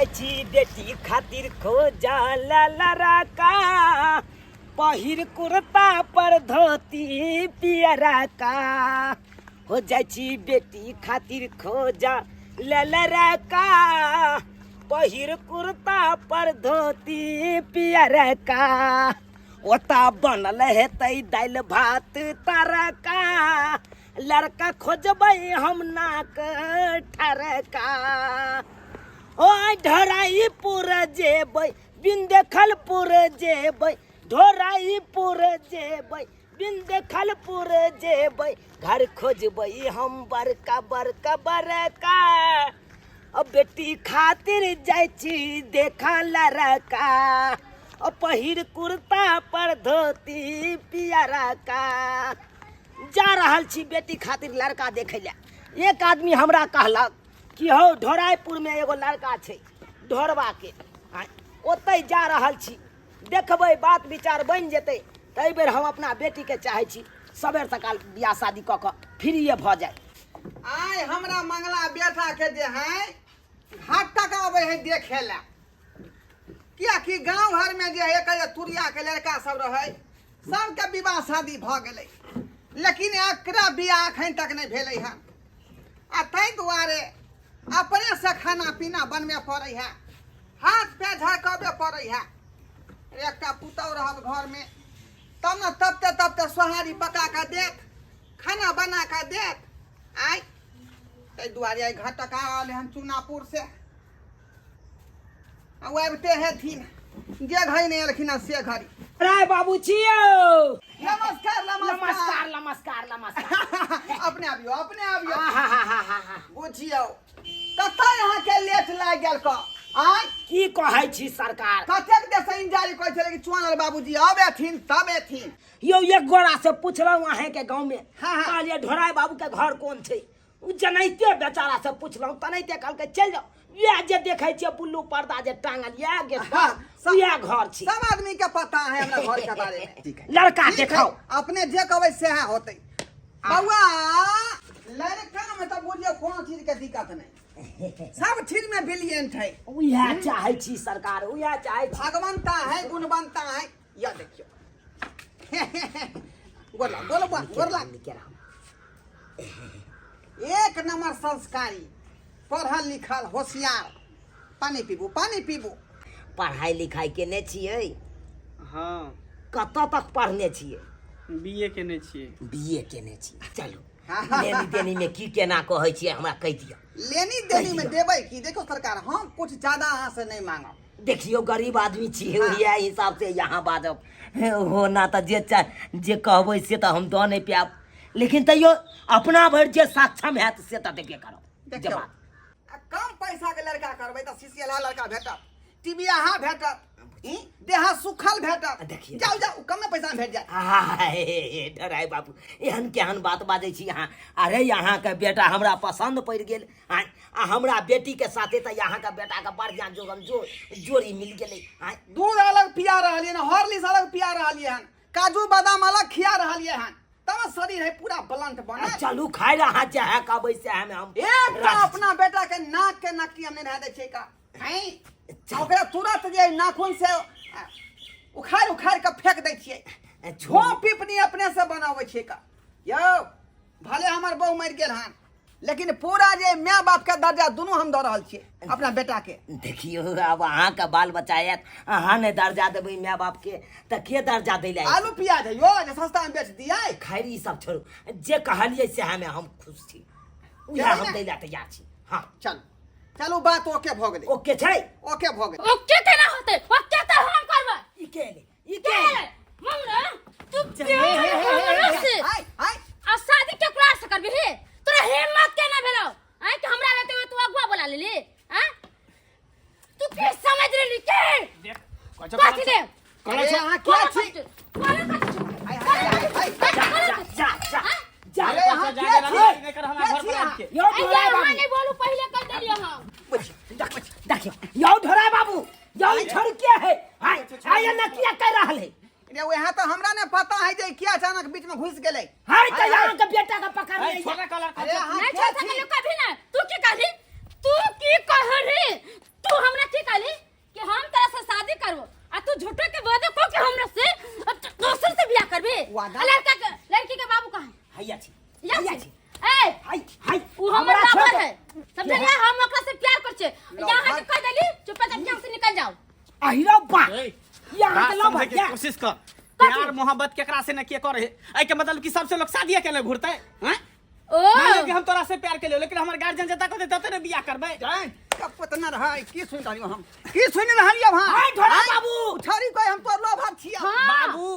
जाइ छी बेटी खातिर खोजा लड़का, पहिर कुर्ता पर धोती पियरा का। हो जाइ छी बेटी खातिर खोजा लड़का, पहिर कुर्ता पर धोती पियरा का। ओता बनल हेतै दालि भात तरका, लड़का खोजबै हम नाक ठरका। ओ ढराईपुर जेबै बिंदेखलपुर जेबै, ढोराईपुर जेबै बिंदेखलपुर जेबै, घर खोजबै हम बड़का बड़का बड़का। अब बेटी खातिर जाइ छी देखा लड़का, ओ पहिर कुर्ता पर धोती पियरा का। जा रहल छी बेटी खातिर लड़का देखै लए। एक आदमी हमरा कहलक कि हौ ढोराइपुरमे एगो लड़का छै ढोरबाके, ओतहि जा रहल छी, देखबै बात विचार बनि जेतै। तऽ एहि बेर हम अपना बेटीके चाहै छी सबेर सकाल बियाह शादी कऽ कऽ फ्रीए भऽ जाय। आइ हमरा मंगला बेटा के जे है घाट तक आबै है देखे ला, कियाकि गांव घर में जे है एकर तुरिया के लड़का सब रहे सबके विवाह शादी भऽ गेलै, लेकिन एकरा बियाह एखन तक नहि भेलै हन। आ ताहि दुआरे अपने से खाना पीना बनबे पड़ै है, हाथ पैर झड़कबे पड़ै है। एकटा पुतहु रहत घरमे तब ने तबते तबते सोहारी पका कऽ देत, खाना बना कऽ देत। आइ ताहि दुआरे आइ घटक आ रहलै हन चुनापुर से, आ ओ आबिते हेथिन, जे घड़ी नहि एलखिन हँ से घड़ी। राय बाबू छियौ। नमस्कार नमस्कार नमस्कार नमस्कार। अपने आबियौ, अपने आबियौ। आहाहाहाहा। बुझियौ कतऽ अहाँके लेट लागि गेल कऽ आइ। की कहै छी सरकार, कतेक देर से इंतजार करै छलै कि चुआनल बाबूजी अब एथिन तब एथिन। यौ एक गोरा से पुछलहुँ अहाँके गाँव में, हाँ, हाँ। कहलियै ढोराय बाबू के घर कोन छै, ओ जनैते बेचारा से पुछलहुँ तनैते कहलकै चलि जाउ, इएह जे देखै छियै बुल्लू पर्दा जे टांगल इएह गेट पर, हाँ, इएह घर छी। सब आदमी के पता है हमरा घर के बारे में। ठीक है। लड़का ठीक है, देखाओ। अपने जे कहबै सएह होतै। बौआ लड़का में तऽ बुझियौ कोनो चीज के दिक्कत नहीं, सब चीज में ब्रिलियंट है। उएह चाहै छी सरकार, उएह चाहै छी। भगवंता है गुणवंता है। यह देखियौ गोला गोला बा, गोला। नीके रहू। एक नंबर संस्कारी, पढ़ल लिखल, होशियार। पानी पीबू, पानी पीबू। पढ़ाई लिखाई केने छियै? हाँ। कतऽ तक पढ़ने छियै? बी ए केने छियै। बी ए केने छियै। चलू लेनी देनी में की केना कहै छियै हमरा कहि दिअ। लेनी देनी में देबै की? देखो सरकार, हम कुछ ज्यादा अहाँ से नहीं मांगब। देखियौ गरीब आदमी छियै, ओहिया हिसाब से यहाँ बाजब हो ना तऽ जे जे कहबै से तऽ हम दऽ नहि पायब, लेकिन तैयो अपना भरि जे सक्षम हैत से तऽ देबे करब। देखियौ, जवाब। आ कम पैसा के लड़का करबै तऽ सीसीएलहा लड़का भेटत, टीबियाहा भेटत, देहा सुखल भेटत। देखियौ। जाउ जाउ, कमे पैसा में भेट जायत। आहा, हे, हे, हे, डराय बाबू, एहन केहन बात बाजै छी अहाँ? अरे अहाँके बेटा हमरा पसन्द पड़ि गेल, आँय, आ हमरा बेटी के साथे तऽ अहाँके बेटाके बढ़िआँ जोगम जोड़ी मिल गेलै। आँय, दूध अलग पिया रहलियै हन, हॉर्लिक्स अलग पिया रहलियै हन, काजू बादाम अलग खिया रहलियै हन, तब शरीर है पूरा ब्लंट बनल। चलू खाय लए अहाँ चाहे कहबै सएह मे हम एकटा राजी छी। अपना बेटा के नाक के नकटी हम नहीं रह दै छियै का। हैं? ओकरा तुरंत जे नाखून से उखाड़ उखाड़ के फेंक दै छियै। छोड़। छो पिपनी अपने से बनाबै छियै का। यौ भले हमर बहू मरि गेल हन, लेकिन पूरा जे माय बाप के दर्जा दुनू हम दऽ रहल छियै अपना बेटा के। देखियौ आब अहाँके बाल बच्चा आयत, अहाँ नहि दर्जा देबै माय बाप के तऽ के दर्जा दै लए आयत? आलू प्याज है यौ जे सस्ता में बेच दियै। खैर ई सब छोड़ू, जे कहलियै सएह में हम खुश छी, उएह हम दै लए तैयार छी। हाँ चलू चलू, बात ओके भऽ गेलै। ओके छै, ओके भऽ गेलै। ओके केना होतै? ओके तऽ हम करबै। ई के एलै? ई के के एलै? मंगला, तू प्यार से आय आय आ शादी केकरा से करबी हे? तोरा हिम्मत केना भेलौ आय कि हमरा रहते हुए तू अगुआ बोला लेली? आय तू के समझ लेली के देख कथी दे? अरे अहाँ के छी? कोना कथी छौ? आय, आय, आय, आय, कोना जा कथी जा जा जा। अरे अहाँ के छी? हमरा घर पर आबि के यौ अरे ढोरा अहाँ बाबू, नहीं बोलू, पहले कह देलियै हम। देखियौ यौ ढोरा बाबू, यौ ई छोड़ के है? आय आय ना किया कर रहल है? रे वहाँ तो हमरा ने पता है जे किया अचानक बीच में घुस गेलै। हाय तऽ यहाँ के बेटा के पकड़ ले। छोड़ा कलर। अरे अहाँ नहीं के छोड़ छी? सकलियो कभी ना। तू की कहली? तू की कहली? तू हमरा की यहाँ के कह देली चुपचाप यहाँ से निकल जाओ। अहिरो बा ए, यहाँ बात के लो समझे के भैया कोशिश कर। प्यार मोहब्बत केकरा से न के करे एहि के मतलब कि सबसे लोग शादी के ले घुरते हैं? ओ मान लियो कि हम तोरा से प्यार के लेकिन हमर गार्जियन जता को देता ने बियाह करबै। कपत न रहै की सुनि रहलियो हम, की सुनि रहलियो हम? हाय ढोरा बाबू। छड़ी कोई हम तोर लोभा छिया। हाँ। बाबू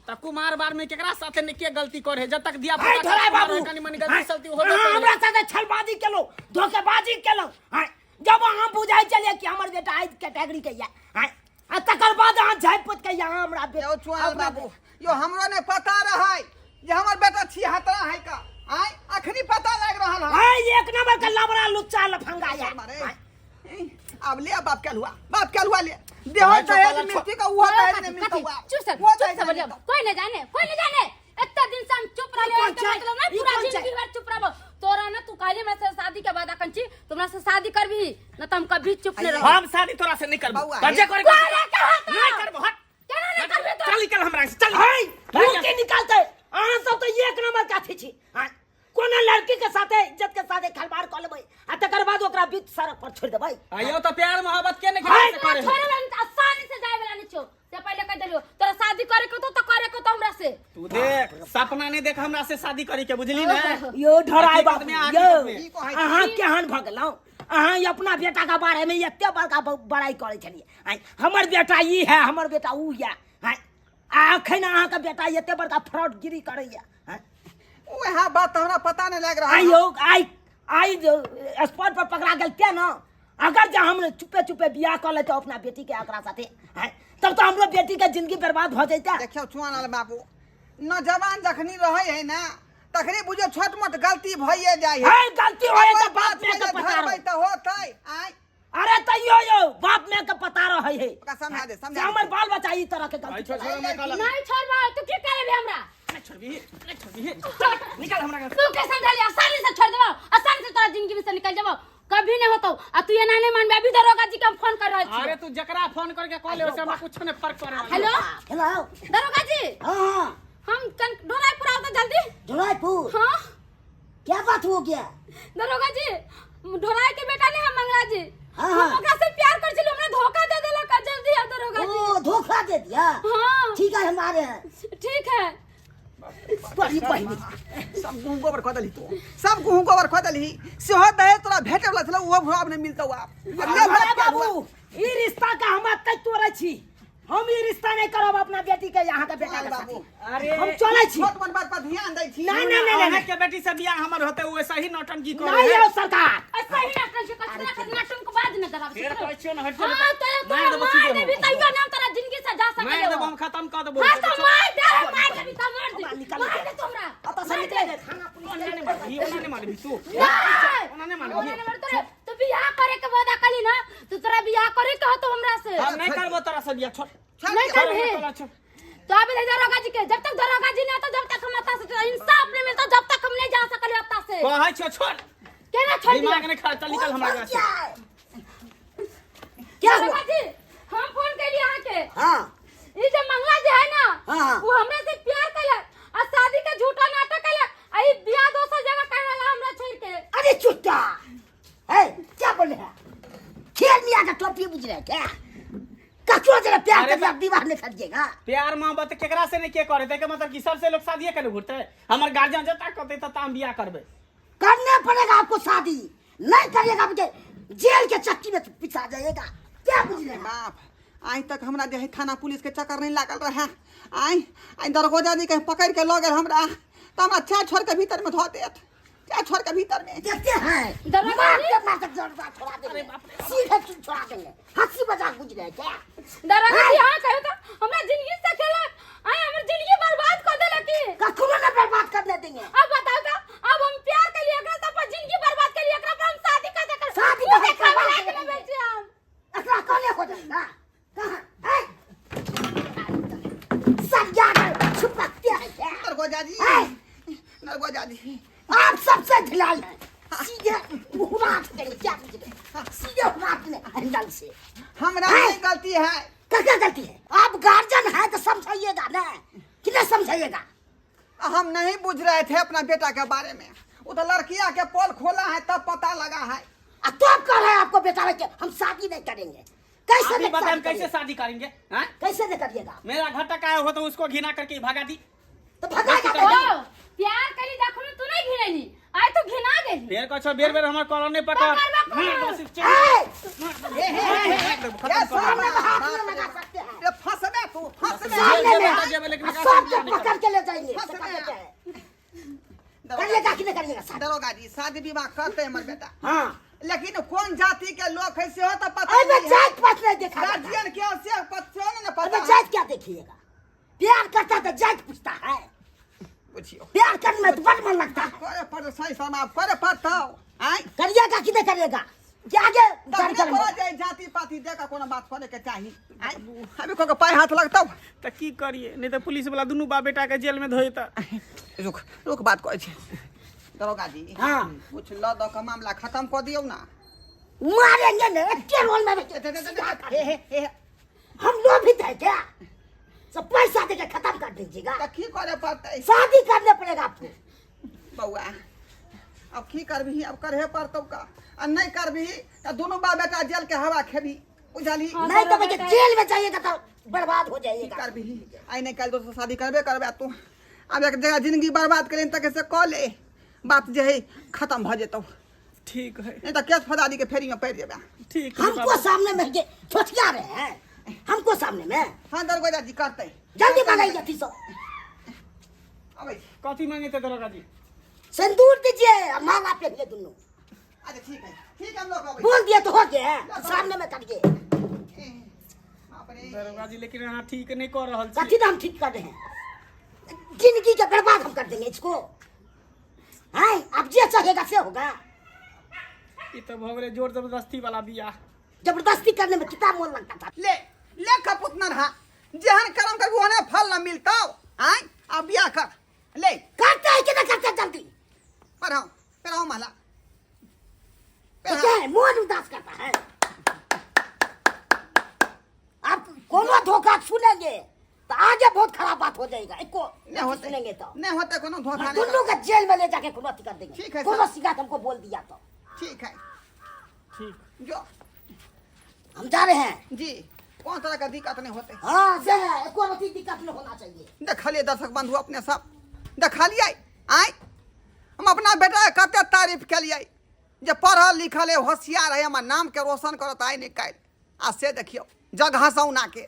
त कुमार बार में केकरा साथे ने के गलती करे जब तक दिया हाय पुता ढोरा कुमार बाबू। रहे, कनी मनी गलती सलती हो हाँ, हमरा जाते। साथे छलबाजी केलो, धोखेबाजी केलो। हाँ, जब अहाँ बुझाइ छलियै कि हमर बेटा एहि कैटेगरी के यऽ, हाँ, आ तकर बाद अहाँ झाँपि पोति के यहाँ हमरा यौ चुआल अपना बाबू यो हमरो नहि पता रहै जे हमर बेटा छी हतरा है का आय अखनी पता लागि रहल है। हाय एक नंबर के लबड़ा लुच्चा लफंगा यऽ। मारे। अब ले बाप के हुआ, बाप के हुआ ले देहो भाई, दहेज चौपाला मिलती का उहो दहेज नहीं मिलता कथी? हुआ। चुप सर, वो चुप दहेज सर नहीं बोलियो। मिलता। कोई नहीं जाने, कोई नहीं जाने। इतना दिन से हम चुप रहले, ई कौन एकर छै? मतलब नहीं ई पूरा कौन छै? जिंदगी भर चुप रहबो। तोरा ना तू काल्हि हमरा से शादी के बाद अखन छी, तू हमरा से शादी करबही, न त हम कभी चुप नहीं रहबो। हम शादी तोरा से नहीं करबो। बौआ, त जे करे करे के हत। नहीं करबो, हट। केना नहीं करबी तो? चल निकल हमरा से, चल। हाय, भाग मुँह के निकालते। अहाँ सब तऽ एक नंबर के अथी छी। हाँ, कोनो लड़की के साथे इज्जत के साथे खिलवाड़ कऽ लेबै आ तकर बाद ओकरा बीच सड़क पर छोड़ि देबै। आयो त प्यार मोहब्बत के नहीं हाय, करे से करे। छोड़े वाला नहीं, आसानी से जाए वाला नहीं छो। से पहले कह देलियो, तोरा शादी करे के तो करे के तो हमरा से। तू देख सपना नहीं देख हमरा से शादी करे के, बुझली ना? यो ढराई हकीकत बाबू, में, यो हकीकत में। ई कहै छी। अहाँ केहन भऽ गेलहुँ? अहाँ ई अपना बेटा के बारे में एते बड़का बड़ाई करै छलियै। आँय, हमर बेटा ई है, हमर बेटा ऊ है। आँय, आ अखन अहाँके बेटा एते बड़का फ्रॉडगिरी करैया। आँय, वएह बात हमरा पता नहीं लागि रहल। आइ यौ, आइ आइ स्पॉट पर पकड़ा गेल ते न। अगर जे हम चुपे चुपे बियाह कऽ लेतौ अपना बेटी के एकरा साथे, आँय, तब तऽ हमरो बेटी के जिंदगी बर्बाद भऽ जैते। देखियौ चुआनल बाबू, नौजवान जखनी रहै है ना तखनी बुझियौ छोट मोट गलती भइए जाइ है। है गलती होए तऽ बाप बात माय के के पता धरबै रहै। तऽ होतै। आँय अरे तैयो यौ बाप माय के पता रहै है। ओकरा समझा दे, समझा से दे। हमर बाल बच्चा ई तरह के गलती आई छोड़, करै। छोड़, हमरा कहलक। नहीं छोड़बो, तू की करबी हमरा? नहीं छोड़बी, नहीं छोड़बी। चल, निकल हमरा घर से। तू के समझाली? आसानी से छोड़ देबो, आसानी से तोरा जिंदगी में से निकल जेबो, कभी नहीं होतो। आ तू एना नहीं मानबे, अभी दरोगा जी के हम फोन कर रहल छी। अरे तू जकरा फोन करके कह ले ओसे हमरा कुछ नहीं फर्क पड़े वाला। हेलो हेलो दरोगा जी। हाँ। हम कन ढोलाईपुर आओ तो जल्दी। ढोलाईपुर? हाँ। क्या बात हो गया? दरोगा जी, ढोलाई के बेटा ने हम मंगला जी। हाँ, हम हाँ। ओकरा से प्यार कर छलियै, हमरा धोखा दे देलक। जल्दी आओ दरोगा जी। ओ धोखा दे दिया? हाँ। ठीक है, हम आ रहे हैं। ठीक है। तोरी बहिनी। सब गहूँ गोबर खो देलही तू, सब गहूँ गोबर खो देलही। सेहो दहेज तोरा भेटे वाला छलौ, ओहो अब नहीं मिलतौ आब। अब ले अरे बाप के बाबू, हुआ। ई रिश्ता का हम अत्ते तोड़ै छी। हम ई रिश्ता नहीं करब अपना बेटी के यहाँ के बेटा के बाबू। साथे। अरे हम चलै छी। छोट मोट बात पर ध्यान दै छी। ना, ना, ना, ना, अहाँ ना। के बेटी से बियाह हमर होते ओ ऐसा ही नौटंकी करे नहीं है। यौ सरकार। ऐसा ही नाटक छै, कचरा के नाटक के बाद न कराब। फेर कहै छियौ न, हट जा। हां, तोरा मार तोरा देबो मार सीधे देबी हम। तैयो ना तोरा जिंदगी से जा मार सकले देबो हम, खत्म कर देबो। हां तो मार दे, मार देबी त मार दे। निकल, मार निकल। दे तोरा। अतः से निकले दे, थाना पुलिस ओना नहीं मारबी, ओना नहीं मारबी तू। नहीं। ओना नहीं मारबी। ओना नहीं मारबी तोरा। तू बियाह करे के वादा कली ना, तो तोरा बियाह करे के होतो हमरा से। हम नहीं करबो तोरा से बियाह, छोड़। छोड़ नहीं दे। करबी। छोड़, छोड़। तो अभी दरोगा जी के जब तक दरोगा जी नहीं आता, जब तक हम अत्ता से इंसाफ नहीं मिलता, जब तक हम नहीं जा सकले अत्ता से। कहै छियौ छोड़। केना छोड़ दिया? दिमाग नहीं खा, चल निकल हमरा घर से। क्या हुआ? दरोगा जी, हम फोन कैली अहाँ के। हाँ। ई जे मंगला जे है ना, हाँ। वो हमरा से प्यार कैलक आ शादी के झूठा नाटक कैलक आ ई बियाह दोसर जगह करला हमरा छोड़ के। अरे चुट्टा है, क्या बोल रहे हैं? खेल मियाँ का टोपी बुझ रहे हैं क्या? ककरो जरा प्यार अरे कर दिया, विवाह नहीं करिएगा। प्यार मोहब्बत केकरा से नहीं के करे ते के मतलब कि सबसे लोग शादी करे घुरते। हमर गार्जियन जता कहते त हम बियाह करबे। करने पड़ेगा आपको शादी, नहीं करिएगा मुझे जेल के चक्की में पिसा जाइएगा। क्या बुझ रहे हैं? बाप, आइ तक हमरा जे है थाना पुलिस के चक्कर नहीं लागल रहे। आइ आइ दरोगा जी के पकड़ के लऽ गेल हमरा, त हमरा चाय छोड़ के भीतर में धऽ देत, चाय छोड़ के भीतर में। देखते हैं। दरोगा मार जी? के मार के जड़वा छोड़ा देंगे, सीधे चुन छोड़ा देंगे। हंसी मजाक बुझ रहे हैं क्या? दरोगा जी, हाँ कहो तो हमरा जिंदगी से खेलक, आइ हमर जिंदगी बर्बाद कर देलक की। कखनो ना बर्बाद करने देंगे। अब बताओ तो, अब हम प्यार के लिए एकरा से अपन जिंदगी बर्बाद के लिए एकरा पर हम शादी कर देकर शादी मुंह कर देखावे बर्बाद लायक कर नहीं देंगे। भेल छी हम। एकरा कने हो जाएगा? कहाँ? हैं? सब जाकर छुपकते हैं क्या? दरोगा जी, हैं? दरोगा जी, आप सबसे ढिलाल हैं। सीधे हुराट देंगे, क्या बुझ रहे हैं? सीधे हुराट देंगे हैंडल से। हमरा हैं? नहीं गलती है। क्या गलती है? आप गार्जियन हैं तो समझाइएगा ना, कि नहीं समझाइएगा? हम नहीं बुझ रहे थे अपना बेटा के बारे में, वो तो लड़किया के पोल खोला है तब पता लगा है। आ तो आप कह रहे हैं आपको बेटा के हम शादी नहीं करेंगे। कैसे आप ही नहीं बताएं शादी कैसे करेंगे? शादी करेंगे हाँ? कैसे नहीं करिएगा? मेरा घर तक आया हो तो उसको घिना करके भगा दी। तो भगाएगा ओ, नहीं। प्यार करी देखो तू नहीं घिनैली, आइ तू घिना गेली। बेर कछो बेर बेर हमर कॉलर नहीं पकड़। पकड़, पकड़। मार बस चल। ए, हे, हे, हे, हे, खत्म कर। सामने में हाथ नहीं लगा सकते हैं। ए, फंसबे तू, फंसबे। सामने में जेल, लेकिन आ, सबके निकाल। पकड़ के ले जाएंगे। फंसबे। पकड़ के जाएंगे। दरोगा करिएगा कि नहीं करिएगा शादी? दरोगा जी शादी विवाह करते हमर बेटा। हाँ। लेकिन कोन जाति के लोग है सेहो तो पता अरे नहीं है। जात पात नहीं देखा जाता। गार्जियन के से पता नहीं ना पता। अबे जात क्या देखिएगा? प्यार करता तो जात पूछता है। बुझियो। प्यार करने में तो बड़ मन लगता है। करे पर सही समय करे पड़ता आय। करिएगा कि नहीं करिएगा? कि आगे तब कर ने जाए जाति पाति देख कोनो बात करे के चाही। आय अभी को के पाय हाथ लगतौ। त की करिए, नहीं तो पुलिस वाला दुनू बाप बेटा के जेल में धोइता। रुक रुक बात कहै छी दरोगा जी। हाँ। कुछ ल द के मामला खत्म कर दियौ ना। मारेंगे ना एके रोल में। हे हे हे हम लोभित है क्या? सब पैसा देके खत्म कर दीजिएगा। त की करे पड़तै? शादी करने पड़ेगा आपको। बौआ अब की करबही, अब करहे पड़तौ का, आ नहीं करबही त दुनू बाप बेटा जेल के हवा खेबही, बुझलही? हाँ, नहीं तो दरोगा भैया साहब। जेल में जाइएगा तो बर्बाद हो की जाइएगा। करबही, आइ नहीं काल्हि दोसर शादी करबे करबे तू। आब एक जगह जिंदगी बर्बाद करें तक से कऽ ले, बात जे है खत्म भऽ जेतौ। ठीक है। नहीं तो केस फौजदारी के फेरी में पड़ जेबे। ठीक है हमको बाबू। सामने में ये छोटिया रहे हैं, हमको सामने में। हाँ दरोगा जी करते। जल्दी मंगाइए फिर सब। अबै कथी मांगे थे दरोगा जी? सिंदूर दीजिए और माला पहनिए दोनों। अच्छा ठीक है, ठीक है हम लोग अबै। बोल दिए तो हो गया, सामने में करिए। बाप रे। दरोगा जी लेकिन अहाँ ठीक नहीं कर रहल छी। कथी हम ठीक कर रहे हैं? जिंदगी के बर्बाद हम कर देंगे इसको। हाँ अब जे चाहेगा से होगा। ई तो भऽ गेलै जोर जबरदस्ती वाला बियाह। जबरदस्ती करने में कितना मोल लगता था। ले ले कपूत नरहा, जेहन कर्म करबू ओहने फल न मिलतौ। आय अब बियाह कर ले। करते है कि ना करते? जल्दी पढ़ाओ पढ़ाओ माला। तो क्या है, मोन उदास करता है। आप कोनो धोखा सुनेंगे तो आगे बहुत खराब बात हो जाएगा। एको नहीं होते सुनेंगे तो नहीं होते कोनो धोखा नहीं। दोनों का जेल में ले जाके कोनो अथी कर देंगे। ठीक है कोनो सर। शिकायत हमको बोल दिया तो। ठीक है ठीक जो हम जा रहे हैं जी, कौन तरह का दिक्कत नहीं होते। हाँ से है, एको रति दिक्कत नहीं होना चाहिए। देखलिए दर्शक बंधु अपने सब देखलिए। आय हम अपना बेटा के कते तारीफ केलिए जे पढ़ल लिखल है, होशियार है, हमर नाम के रोशन करत आइ नहीं काल्हि। आ से देखियौ जगह सौना के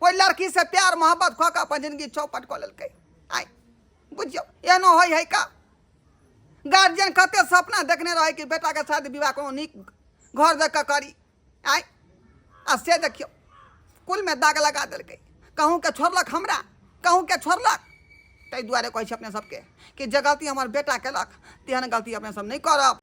कोई लड़की से प्यार मोहब्बत कऽ के अपन जिंदगी चौपट कऽ लेलकै। आय बुझियौ एहनो होइ है का? गार्जियन कते सपना देखने रहे कि बेटा के शादी विवाह कोनो नीक घर देख कऽ करी। आय आ से देखियौ कुल में दाग लगा देलकै। कहूँ के छोड़लक हमरा, कहूँ के छोड़लक। ताहि दुआरे कहै छी अपने सबके कि जे गलती हमर बेटा केलक तेहन गलती अपने सब नहि करब।